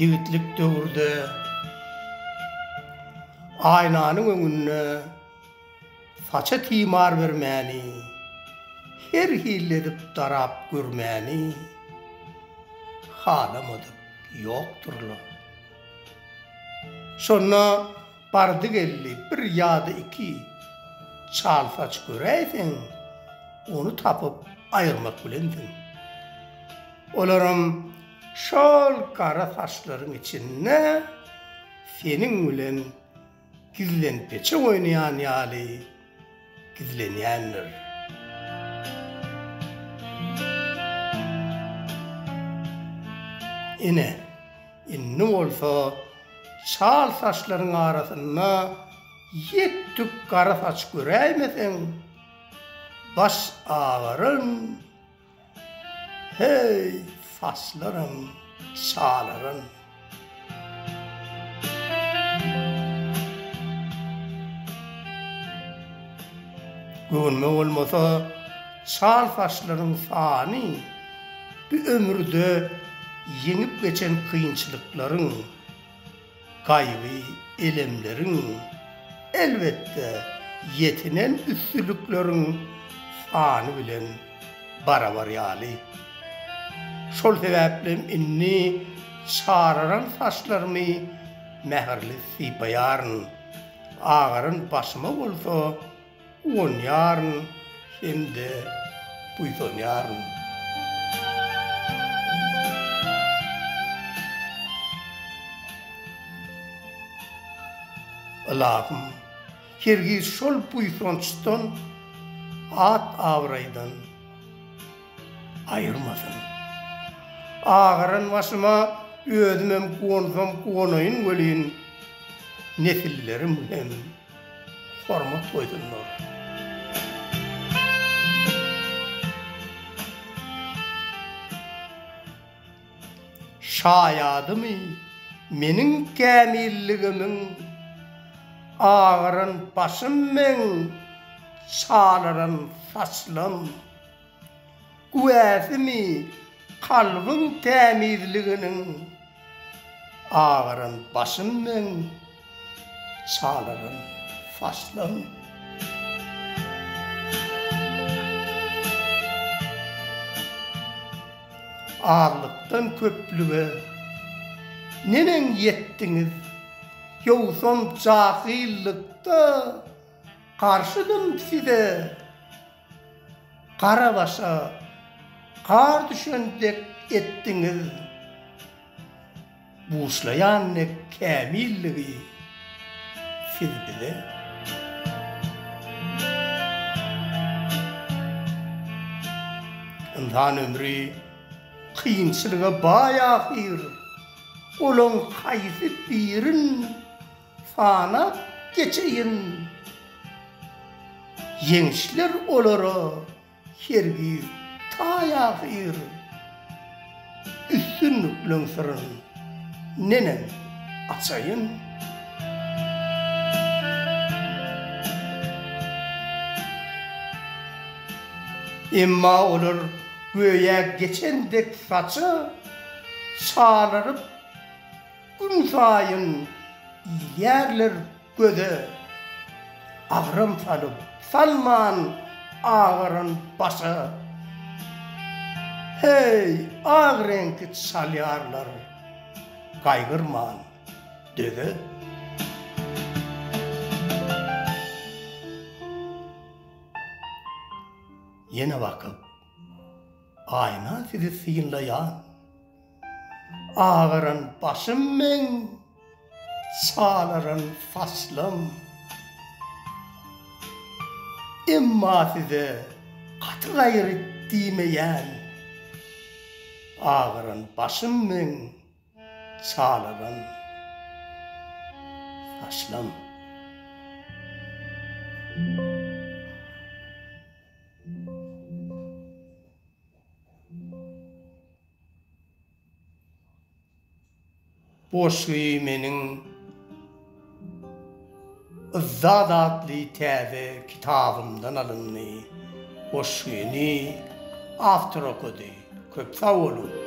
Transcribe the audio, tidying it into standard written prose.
Ýigitlik döwürde aýnanyň öňünde saça timar bermäni, her hili edip darap görmäni halamadyk ýokdur-la. Şonda bardy-geldi bir ýa-da iki çal saç göräýseň, ony tapyp aýyrmak bilensiň. Olaram şol gara saçlaryň içinde seniň bilen gizlenpeçek oýnaýan ýaly gizlenýändir. Ine, indi bolsa çal saçlaryň arasynda ýek-tük gara saç göräýmeseň, baş agaran Heý, saçlaram çalaran. Göwnüme bolmasa, çal saçlaryň sany bu ömürde ýeňip geçen kynçylyklaryň, gaýgy-elemleriň, elbetde, ýetinen üstünlikleriň sany bilen barabar ýaly. Şol sebäplem indi çararan saçlarymy mähirli sypaýaryn, agaran başyma bolsa Guwanýaryn hem-de buýsanýaryn. Ylahym, hergiz şol buýsançdan, at-abraýdan aýyrmasyn. Agaran başyma özümem guwansam guwanaýyn welin, nesillerim hem hormat goýsunlar. Şaýadymy meniň kämilligimiň, Agaran başym meň, çalaran saçlam. Güwäsimi kalbyň tämizliginiň, Agaran başym meň, çalaran saçlam. Azlykdan köplüge neneň ýetdiňiz, Ýogsam jahyllykda garşydym size. Gara başa gar düşen dek etdiňiz, Buşlaýan dek kämilligi siz bize. Ynsan ömri kynçylyga baý ahyr, Olaň haýsy birin Sanap geçeýin. Ýeňişler olara hergiz taý ahyr. Üstünlikleň syryn neneň açaýyn? Emma olar göýä geçen dek saça çalaryp Gün saýyn ilýärler göze, Agram salyp, salman agaran başa. Heý, ak reňki çalýarlar gaýgyrman döze. Ýene bakyp, aýna sizi synlaýan. Agaran başym meň, çalaran saçlam. Emma size gaty gaýry diýmeýän. Agaran başym meň, çalaran saçlam. Goşgy meniň Yzzat atly täze kitabymdan alyndy. Goşgyny awtor okady. Köp sag boluň!